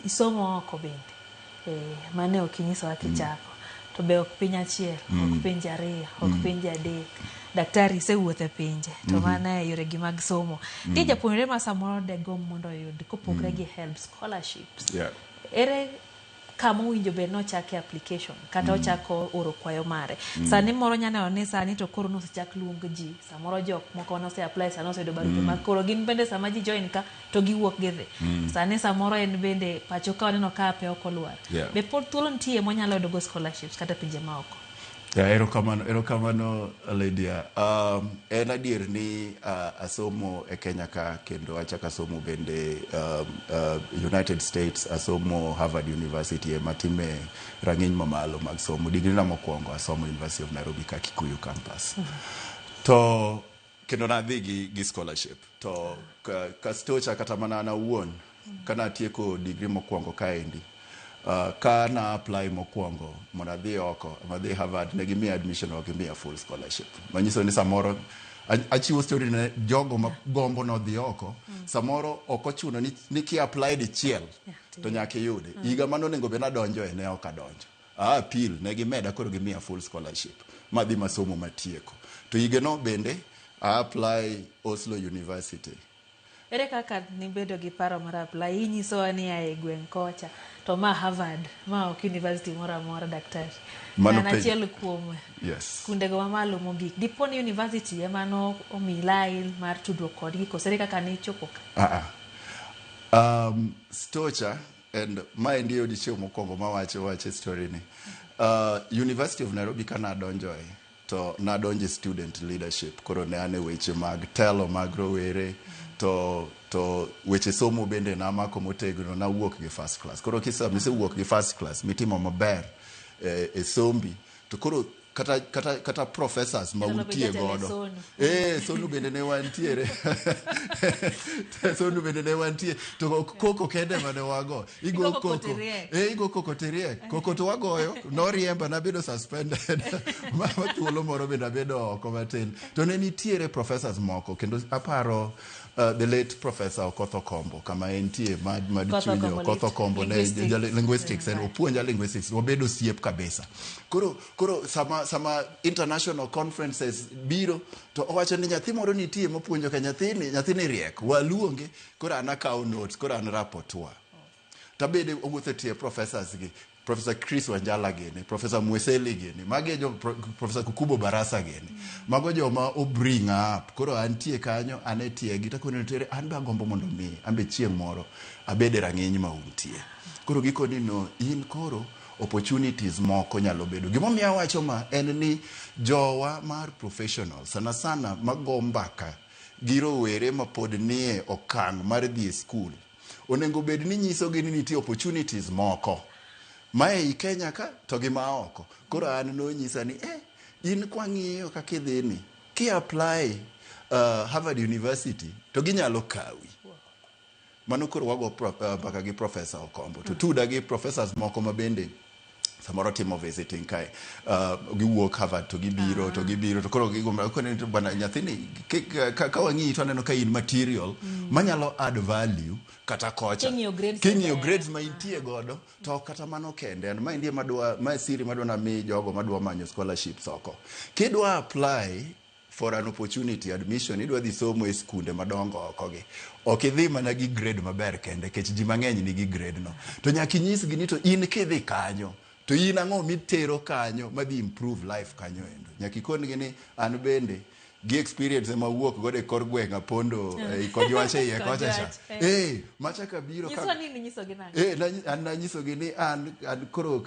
isomo oko bende. Mane ok inyisowa kichako. To be ok piny achiel, ok pinje ariyo, ok pinje adek. Daktari isewuotho e pinje to mana e yoregi mag somo. Nitie japuonjre ma samoro degomb mondo oyud kopogre gi HELB scholarships. Ere kama owinjo bed ni ochake application kata ochako oro kwayo mare? Sani moro nya neno ni sani to koro nosechak luong ji, samoro jok moko nose apply sani oseyudo barupe mag koro gin bende sama ji join ka to giwuok gidhi. Sani samoro en bende pacho ka waneno ka ape ok olwar. Be pod thuolo nitie monyalo yudo go scholarships kata pinje maoko? Yeah, erokamano, erokamano Lydia. En adier ni asomo e Kenya ka kendo achako asomo bende United States, asomo Harvard University ema time rang'iny mamalo mag somo. Degree na mokwongo asomo University of Nairobi ka Kikuyu campus. To kendo nadhi gi scholarship. To kastocha kata mana an awuon kana atieko degree mokwongo kaendi, ka na apply mokwongo mondo adhi oko, madhi Harvard, ne gimiya admission, ok gimiya full scholarship. Manyiso ni samoro achiwo story ne jogo ma gombo nodhi oko, samoro ok ochuno ni ki apply dichiel to nyaka iyude. Higa mane onego bed nadonjoe ne ok adonjo. A appeal, ne gimeda koro gimiya full scholarship madhi masomo matieko. To higano bende a apply Oslo University. Ere kaka nibedo gi paro mar apply? Inyisowa ni a e gweng' kocha to ma Harvard, ma ok university moro amora, daktari. Mano En achiel kuom skundego mamalo mogik. Dipo ni university ema no omiyi lai mar tudruok kodgi koso ere kaka nichopo ka? Stocha, and maendi e odiochieng' mokwongo mawacho wach e story ni. University of Nairobi ka nadonjoe, to nadonjo e student leadership. Koro ne an e weche mag telo mag rowere, to weche somo bende namako motegno, nawuok gi first class. Koro misewuok gi first class, mitimo maber e sombi, to koro kata professors ma Nyalo bedo untie jatelo e godo. Sonu. Sonu bende ne wantiere. Sonu bende ne wantie. To ok koko kende mane wago. Igo Igo koko koko. tiriek. Igo koko tiriek. Koko to wagoyo, noriemba nabedo suspended. Ma thuolo moro bende abedo oko matin. To ne nitiere professors moko kendo aparo the late Professor Okoth Okombo kama entie ma Okoth chunye Okombo Okoth Okombo ne linguistics. linguistics en opuonja linguistics, wabedo osiep kabisa. Koro sama international conferences biro to owacho ni nyathi moro nitie mopuonjo ka nyathini riek, waluonge, koro an akawo notes, koro an rapporteur. Tabede owuotho e tie professors gi, Professor Chris Wanjala gini, Professor Mweseli gini, magi e jo Professor Kukubo Barasa gini. Mago joma o bring up. Koro antie kanyo, an e tiegi, takone nitiere, an be agombo mondo mi, an be chieng' moro, abed e rang'iny ma untie. Koro gikoni no, in koro opportunities moko nyalo bedo. Gimomiyo awacho ma en ni jowa mar professionals, sana sana mago mbaka gi rowere ma pod nie okang' mar dhi e skul, onego bed ni nyisogi ni nitie opportunities moko ma ei Kenya ka to gi ma oko. Koro an nonyisa ni in kwang'iyo kaka idhi ni, ki apply Harvard University to ginyalo kawi. Mano koro wago mbaka gi Professor Okombo. To tuda gi professors moko ma bende samoro timo visiting kae. Giwuok Harvard to gibiro, to gibiro, to koro gigo kone ni bwana nyathini, ka wang'iyi to aneno ka in material manyalo add value kata kocha. King'iyo grades King'iyo maber. grades ma intie godo, to kata mano kende. An maendi ema dwa, mae siri madwa nami jogo madwa manyo scholarships oko. Kidwa apply for an opportunity admission, idwa dhi somo e skunde madongo oko gi. Ok idhi mana gi grade maber kende, nikech ji mang'eny nigi grade no. To nyaka inyisgi ni to in kidhi kanyo, to in ang'o mitero kanyo madhi improve life kanyo endo. Nyaka ikongi ni an bende Gi experience ema wuok godo e kor gweng' Apondo kod wach e iye kocha cha. Eh, machaka biro ka Nyiswa ni ninyisogi nang'o? Eh, an nanyisogi ni an koro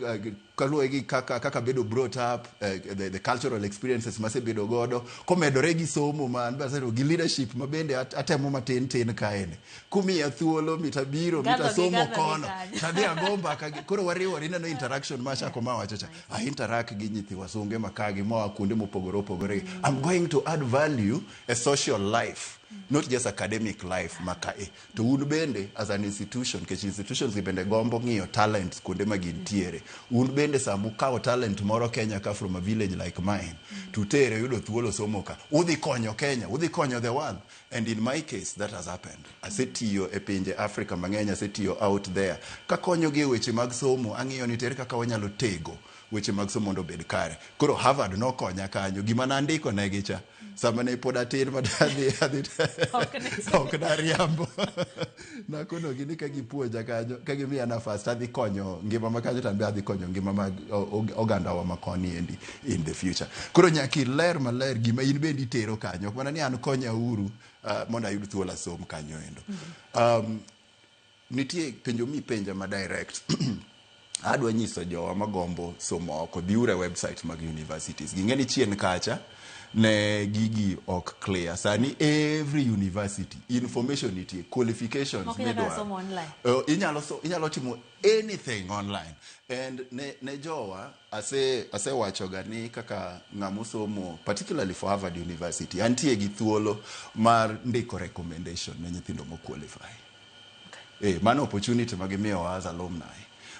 kaluwore gi kaka bedo brought up, the cultural experiences masebedo godo, komedore gi somo ma an be asebedo gi leadership ma bende atemo matin tin kaeni. Kumiya thuolo mitabiro mitasomo kono, tadhi ago mbaka gi, koro wariwore ineno interaction ma achako ma wacho cha. I interact gi nyithi wasunge ma kagi moa kuonde mopogore opogore. I'm going to add value a social life, not just academic life ma kae. To un bende as an institution, nikech institutions gi bende gombo ng'iyo talents kuonde ma gintiere. Un bende sama ukawo talent moro Kenya ka from a village like mine, tutere yudo thuolo somo ka, udhi konyo Kenya, udhi konyo the world. And in my case, that has happened. Asetiyo e pinje Africa mang'eny, asetiyo out there. Kakonyogi e weche mag somo, ang'iyo ni tere kaka wanyalo tego weche mag somo mondo obed kare. Koro Harvard nokonya kanyo. Gima nandiko negi cha, sama ne pod atin ma adhi ok nariambo. Nakonogi ni ka gipuonja kanyo, ka gimiya nafas tadhi konyo ngima ma kanyo to an be adhi konyo ngima mag ogandawa ma koni endi in the future. Koro nyaka iler maler gima in bende itero kanyo. Ok mana ni an konya uru mondo ayud thuolo asom kanyo endo. Nitie penjo mipenja ma direct. Adwa nyiso jowa magombo somo oko, dhiuru e website mag universities. Ging'e ni chien kacha ne gigi ok clear. Sani every university information nitie, qualifications Moko inyalo midwaro. somo online. Inyalo timo anything online. And ne jowa asewachoga ni kaka ng'ama osomo particularly for Harvard University, antie gi thuolo mar ndiko recommendation ne nyithindo mo qualify. Eh, mano opportunity ma gimiyowa as alumni.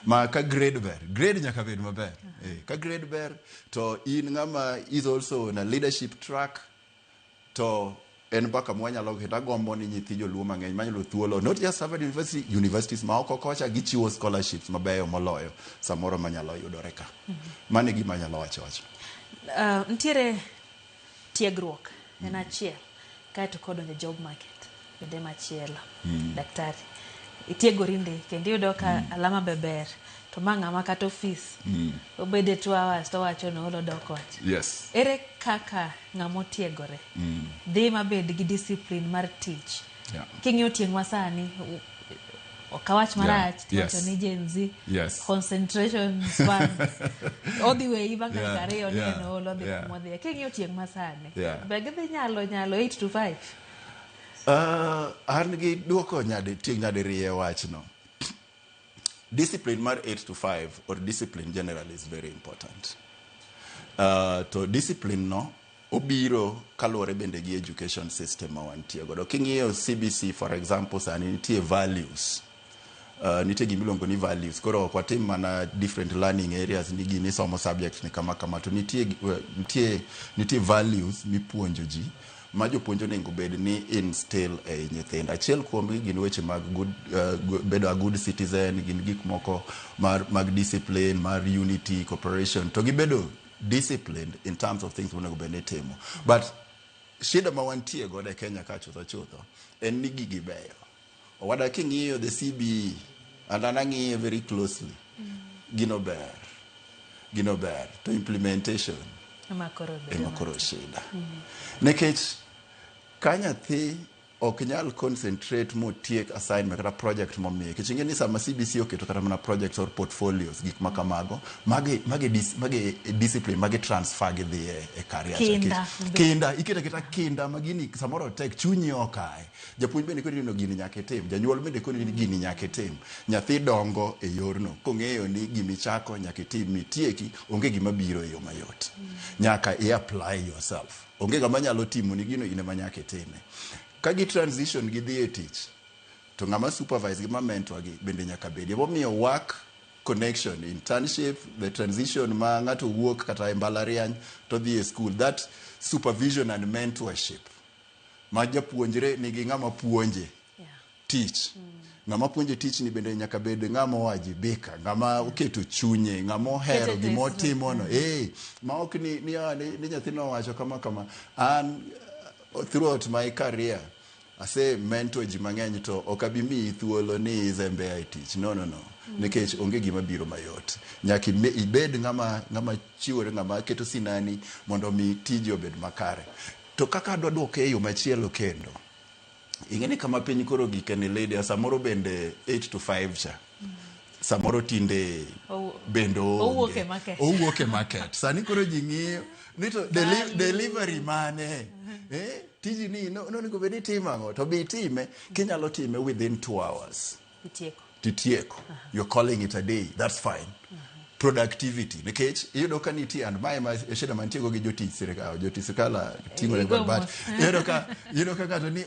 Ma ka grade ber, grade nyaka bed maber. Eh, ka grade ber to in ng'ama is also on a leadership track to en mbaka mwanyalo kendo agombo ni nyithi joluo mang'eny manyalo thuolo not just Harvard University, universities ma oko kocha gichiwo scholarships mabeyo moloyo samoro manyalo yudore ka. Mano e gima anyalo wacho wacho. Nitiere tiegruok en achiel kaeto kodonjo job market bende machielo. Daktari itiegori ndi kendo iyudo ka alama be ber to ma ng'ama kata ofis obede 2 hours to owacho ni oolo dok ot. Yes. Ere kaka ng'ama otiegore dhi mabed gi discipline mar tich? King'iyo tieng' masani, ok awach marach, tiwacho ni Gen Z, concentration span odhi weyi bang' dakika ariyo ni en oolo odhi kuma odhiye. King'iyo tieng' masani, be gidhi nyalo 8 to 5? An gi duoko tieng' nyadiriyo e wachno. Discipline mar 8 to 5 or discipline generally is very important. To discipline no obiro kaluwore bende gi education system ma wantie godo. King'iyo CBC for example, sani nitie values. Nitie gima iluongo ni values. Koro ok watim mana different learning areas ni gini somo subject ni kama kama to nitie values mipuonjo ji ma jopuonj onego bed ni instill e nyithindo. Achiel kuomgi gin weche mag good, bedo a good citizen, gin gik moko mag discipline, mar unity, cooperation, to gibedo disciplined in terms of things monego bed ni itimo. But shida ma wantie godo e Kenya ka chutho chutho en ni gigi beyo. Owada king'iyo the CBE, and an ang'iye very closely, gino ber. Gino ber. To implementation ema koro bedo ema koro shida. Nikech ka nyathi ok nyal concentrate motiek assignment kata project momiye. Nikech ing'e ni sama CBC oketo kata mana projects or portfolios, gik ma kamago, magi discipline, magi transfer gidhi e career cha. Kinda. Kinda, iketo aketa kinda ma gini samoro tek, chunyi ok ae. Japuonj bende koni ni gini nyaka itim, janyuol bende koni ni gini nyaka itim. Nyathi dongo e yorno, kong'eyo ni gimichako nyaka itim mitieki, onge gima biro e yo mayot. Nyaka i apply yourself. Onge ng'ama nyalo timoni gino, in ema nyaka itime. Ka gi transition gidhi e tich, to ng'ama supervise gi ma mentor gi bende nyaka bedi. Emomiyo work connection, internship, the transition ma ng'ato wuok kata e mbalariany to dhi e school, that supervision and mentorship ma japuonjre nigi ng'ama puonje tich. Ng'ama puonje tich ni bende nyaka bed ng'ama owajibika, ng'ama oketo chunye, ng'ama ohero Keto gima tesno. otimono. Ma ok ni nyathino owacho kama kama. An throughout my career ase mentor ji mang'eny to ok abi miyi thuolo ni izembea e tich. No, no, no. Nikech onge gima biro mayot. Nyaka ibed ng'ama chiwore, ng'ama keto sinani mondo mi tiji obed makare. To kaka adwa duoke e yo machielo kendo, ing'e ni kama piny koro gike ni Lydia, samoro bende 8 to 5 cha samoro tinde bende owuok e market. Owuok e market. Sani koro ji ng'iyo ni to delivery mane? Eh, tiji ni nonego bed ni itimo ang'o? To be itime, kinyalo time within 2 hours. Itieko. Titieko. You're calling it a day. That's fine. Productivity. Nikech iyudo ka nitie, and mae ma shida mantie go gi jotich sirikal, jotich sirikal ting'o ne Igo bat. mos. Iyudo ka ng'ato ni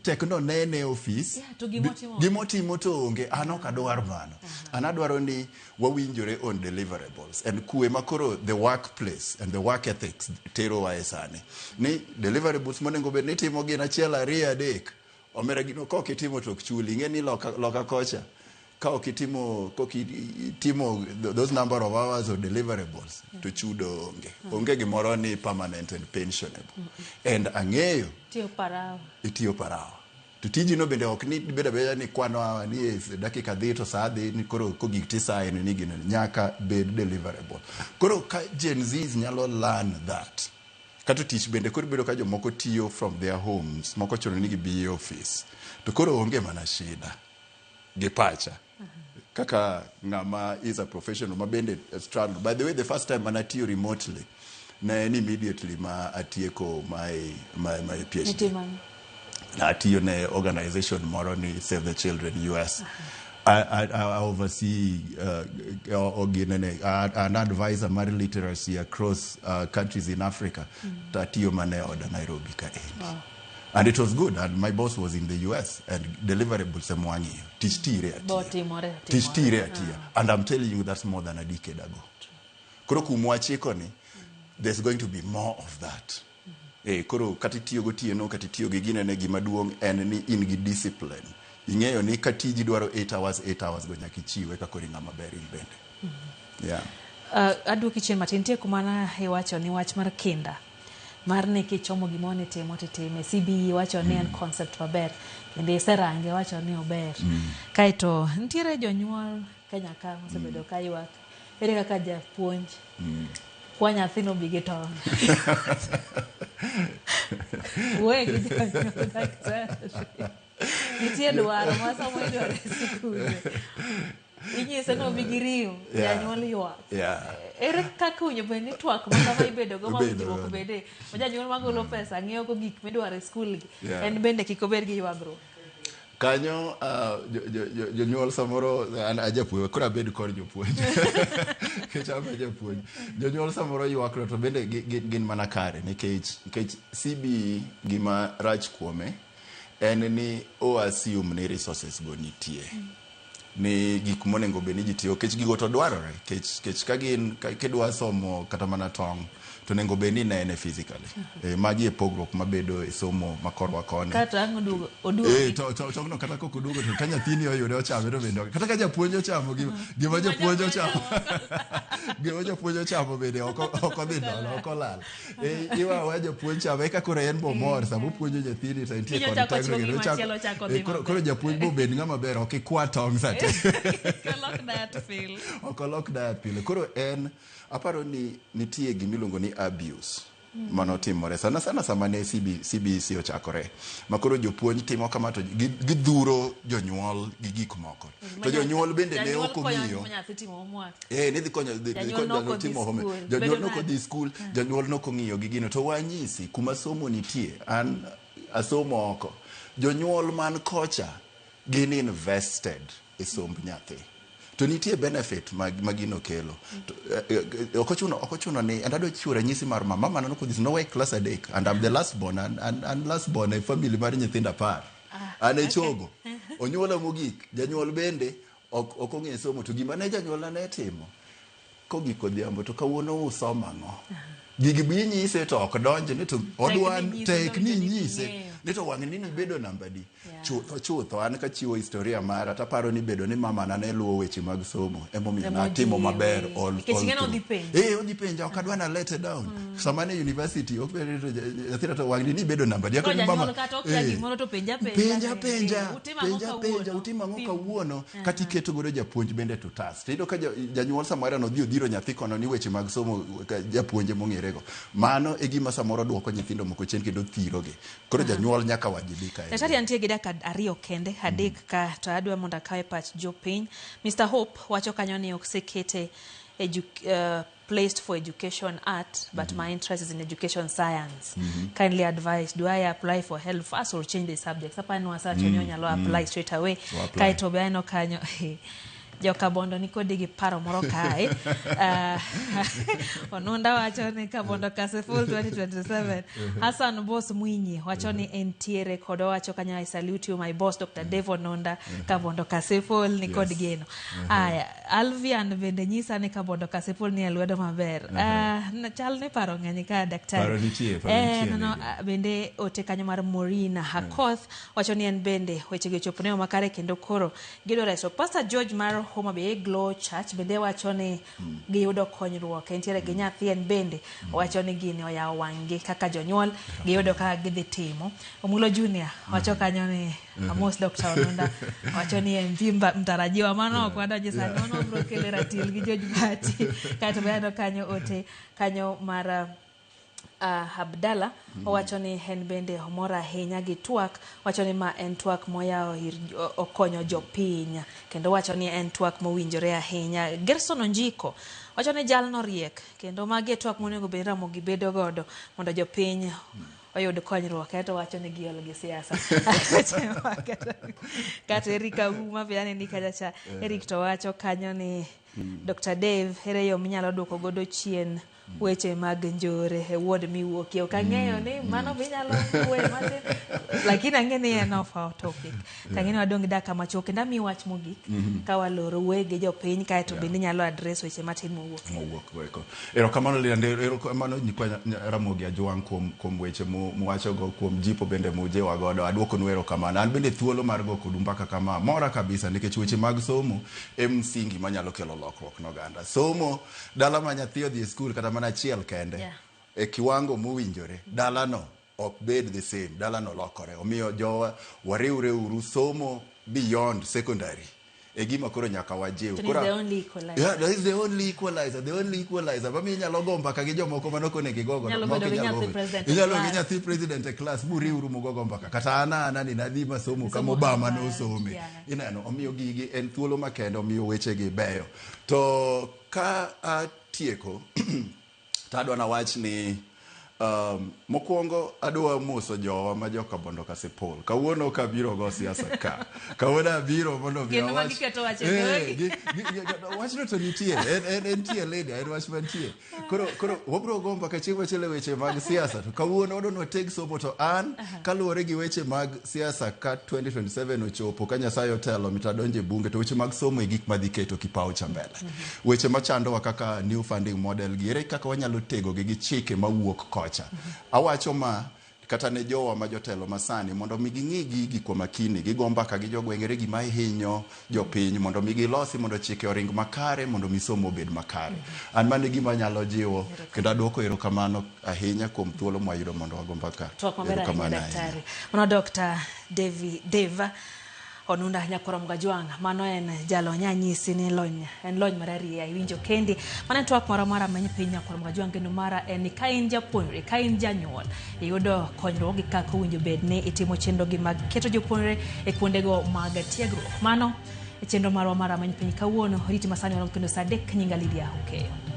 tek no nene e ofis. Yeah, to gimotimo onge. Gimotimo to onge. An ok adwar mano. An adwaro ni wawinjore on deliverables. And kwe ma koro the workplace and the work ethics terowa e sani. Ni deliverables monego bed ni itimo gin achiel, ariyo, adek. Omera gino ka ok itimo to ok chuli. Ing'e ni loka kocha ka ok itimo, ka ok itimo those number of hours or deliverables to chudo onge. Onge gimoro ni permanent and pensionable. And ang'eyo Itiyo per hour. Itiyo per hour. To tiji no bende ok ni beda beda ni kwano hour ni e dakika dhi to saa dhi ni koro kogik tisaye ni gino nyaka bed deliverable. Koro ka Gen Zs nyalo learn that. Kato tich bende koro bedo ka jomoko tiyo from their homes, moko chuno ni gibi e office. To koro onge mana shida gi pacha. Kaka ng'ama is a professional ma bende struggle. By the way, the first time mana tiyo remotely, ne en immediately ma atieko my PhD. Nitimo ang'o? Atiyo ne organization moro ni Save the Children US. I oversee ginene, an advisor mar literacy across countries in Africa. To atiyo mana e oda Nairobi ka endi. Wow. And it was good. And my boss was in the US and deliverables ema wang'iyo. Tich tire atiya. Bo timore, Tich timore. tire atiya. And I'm telling you that's more than a decade ago. Koro kumwa chiko ni, there's going to be more of that. Koro kata itiyo gotieno, kata itiyo gi ginene, gima duong' en ni in gi discipline. Ing'eyo ni ka tiji dwaro 8 hours, 8 hours go nyaka ichiwe ka koro ing'ama ber in bende. Yeah. Aduoki chien matin, nitie kuma na iwacho ni wach mar kinda mar ni kichomo gimoro ni timo titime. CBE wacho ni en concept maber kendo iserange wacho ni ober. Kaeto nitiere jonyuol Kenya ka mosebedo ka ywak ere kaka japuonj kwa nyathi nobi gi tong'. Wuoye gi jonyuol daktari. Nitie dwaro ma samoro idwaro e sikunde. Inyise ni obi gi ring'o, janyuol ywak. Ere kaka owinjo bed ni twak ma kama ibedo go ma Ibedo winjruok godo. bede ma janyuol magolo pesa ng'iewo go gik midwaro e skul gi en bende kik obed gi ywagruok. Kanyo jonyuol samoro an ajapuonj koro abed kor jopuonj nikech an ajapuonj. Jonyuol samoro ywak to bende gin mana kare nikech CBE gima rach kuome en ni o assume ni resources go nitie. Ni gik monego bed ni ji tiyo nikech gigo to dwarore nikech ka gin kidwa somo kata mana tong' to onego bed ni inene physically. Magi e pogruok mabedo e somo ma korwa koni. Kata ang' oduogo oduogo. To tong'no kata kok oduogo to ka nyathini oyude ochame to bende kata ka japuonj ochamo gima japuonj ochamo gima japuonj ochamo bende ok odhi nono, ok olal. Iwe aweya japuonj chame eka koro en bo mor sama opuonjo nyathini to entie Kiny kod ochako tegno chiwo kendo gima ochako chielo ochako dhi koro maber. koro japuonj bo bed ng'ama ber ok ikwa tong' sate. Kik olok diet pile. Ok olok diet pile. Koro en aparo ni nitie gimiluongo ni abuse manotimore sana sana sama ne CBC ochakore ma koro jopuonj timo kama to gidhuro jonyuol gi gik moko to jonyuol bende ne Janyuol ok konyo ong'iyo nyathi timo homework. Ni dhi konyo, dhi Janyuol konyo nok janyuol odhi timo homework. skul. Janyuol Bedo nok nade? odhi skul, janyuol nok ong'iyo gi gino. To wanyisi kuma somo nitie, an asomo oko. Jonyuol man kocha gin invested e somb nyathi. To nitie benefit ma gino kelo. To, ok ochuno ni, and adwa chiwo ranyisi mar mama, mama nok odhi, nowe class 3, and I'm the last born, and last born e family mar nyithindo 10. An e chogo. Onyuola mogik, janyuol bende ok ong'e somo, to gima ne janyuolna ne timo, kogik odhiambo to kawuono usomo ang'o? Gigi bi nyise to ok donj ni to odwa ni nyise, tek ni donjo ni nyise. ging'eyo. Ni to wang'ni ni ibedo namba adi. Yeah. Chutho chutho an kachiwo historia mara taparo ni bedo ni mamana ne luwo weche mag somo emomiyo Emo natimo jiwi. maber all, Nikech all ing'e ni through. odhi penji. Eh, odhi penja ok adwa na let down. Sama ne university ok bed ni to nyathina to wang'ni ni ibedo namba adi. Koro Akoni janyuol mama, kata okia eh, gimoro to penja penja penja ni, penja eh, utimo ang'o penja penja kawuono? utimo ang'o Pim. kawuono kata iketo godo japuonj bende to task to iyudo ka janyuol samoro nodhi odhiro nyathi kono ni weche mag somo ka japuonje mong'erego mano e gima samoro duoko nyithindo moko chien kendo thirogi koro janyuol nyaka wajibika e Daktari antie gi dakika ariyo kende, adek ka to adwa mondo akawe pach jopiny. Mr. Hope wacho kanyo ni ok sekete placed for education art, but my interest is in education science. Kindly advise, do I apply for help first or change the subject? Sapa ni wasawacho ni onyalo apply straight away. So apply. Kaeto be aneno kanyo Jokabondo nikodi gi paro moro kae. Onunda wacho ni Kabondo Kasipul 2027. Hassan Boss Mwinyi wacho ni entiere kod owacho kanyo I salute you my boss Dr. Dave Onunda Kabondo Kasipul ni kod Yes. geno. Aya, Alvian bende nyisa ni Kabondo Kasipul ni e lwedo maber. Chal ni paro ng'eny ka daktari. Paro nitie, paro nitie, no, no, Lydia. bende ote kanyo mar Morina Hakoth wacho ni en bende wechegi ochopo ne makare kendo koro giyudo resruok. Pastor George mar Homa Bay Glow Church bende wacho ni giyudo konyruok. Entiere gi nyathi en bende wacho ni gini oyawo wang'gi kaka jonyuol giyudo kaka gidhi timo. Omulo Junior wacho kanyo ni amos Dr. Onunda wacho ni MP mtarajiwa mano ok wadonje sani mano biro kele ratil gi George Bati. Kaeto be aneno kanyo ote kanyo mar Abdalla owacho ni en bende omor ahinya gi twak wacho ni ma en twak moyawo ir okonyo jopiny kendo wacho ni en twak mowinjore ahinya. Gerson Onjiko wacho ni jalno riek kendo magi e twak monego bed ni Ramogi bedo godo mondo jopiny oyud konyruok ento wacho ni giol gi siasa. Kata Eric Auma be aneni kacha cha Eric to wacho kanyo ni Dr. Dave ere yo minyalo duoko godo chien weche mag njore e ward miwuokie. Ok ang'eyo ni mano be inyalo wuoye matin lakini ang'e ni en off our topic. To ang'e ni wadong' gi dakika machuok kendo amiyi wach mogik ka waloro wuoye gi jopiny kaeto bende inyalo address weche matin mowuok. Mowuok goeko. Erokamano Lydia, erokamano nyikwa Ramogi Ajwang' kuom weche muwachogo, kuom jipo bende mujiwa godo. Aduokonu erokamano. An bende thuolo mar go kodu mbaka kama mora kabisa nikech weche mag somo e msingi manyalo kelo lokruok ne oganda. Somo dala ma nyathi odhi e skul kata mana achiel kende e kiwango mowinjore, dalano ok bed the same, dalano lokore. Omiyo jowa wariwre uru somo beyond secondary e gima koro nyaka wajiw. To is the only equalizer. Yeah, that is the only equalizer, the only equalizer. Mamiyo inyalo go mbaka gi jomoko mane ok onego igogo. Inyalo ma ok bedo gi inyal nyathi gogo. president e Inyalo bedo gi class. nyathi president e class buriwru mugogo mbaka. Kata an ana ni nadhi masomo kama Somo Obama Harvard, nosome. yeah. Ineno, omiyo gigi en thuolo makende, omiyo wechegi beyo. To ka atieko, to adwa nawach ni mokwongo adwa moso jowa ma joka Bondo Kasipul. Kawuono ok abiro go siasa ka. Kawuono abiro mondo mi Geno ma awach. giketo wach e Eh, dhogi. wachno to nitie. En entie Lydia, en wach mantie. Koro wabiro go mbaka chieng' machielo e weche mag siasa. To kawuono wadwa ni wateg somo to an kaluwore gi weche mag siasa ka 2027 ochopo ka Nyasaye otelo mit adonjo e bunge to weche mag somo e gik madhi keto kipawo cha mbele. Weche machandowa kaka new funding model gi ere kaka wanyalo tegogi gi chike mawuok kocha. Awacho ma kata ne jowa ma jotelo masani mondo mi ging'i gigi kwa makini, gigo mbaka gi jogweng' ere gima hinyo jopiny mondo mi gilosi mondo chike oring makare mondo mi somo obed makare. An mano e gima anyalo jiwo kendo aduoko erokamano ahinya kuom thuolo mwayudo mondo wago mbaka. Twak maber ahinya Erokamano ahinya. daktari. Mano Dr. Devi Deva Onunda Nyakorom Gajwang'. Mano en jalony anyisi ni lony en lony mar arieya iwinjo kendi. Mano en twak moro mar ameny piny Nyakorom Gajwang' kendo mara en ni ka in japuonjre, ka in janyuol, iyudo konyruok gi kaka owinjo bed ni itimo chenro gi mag keto jopuonjre e kuondego mag tiegruok. Mano e chenro marwa mar ameny piny kawuono. Riti masani warom kendo saa 3 nyinga Lydia Okeyo.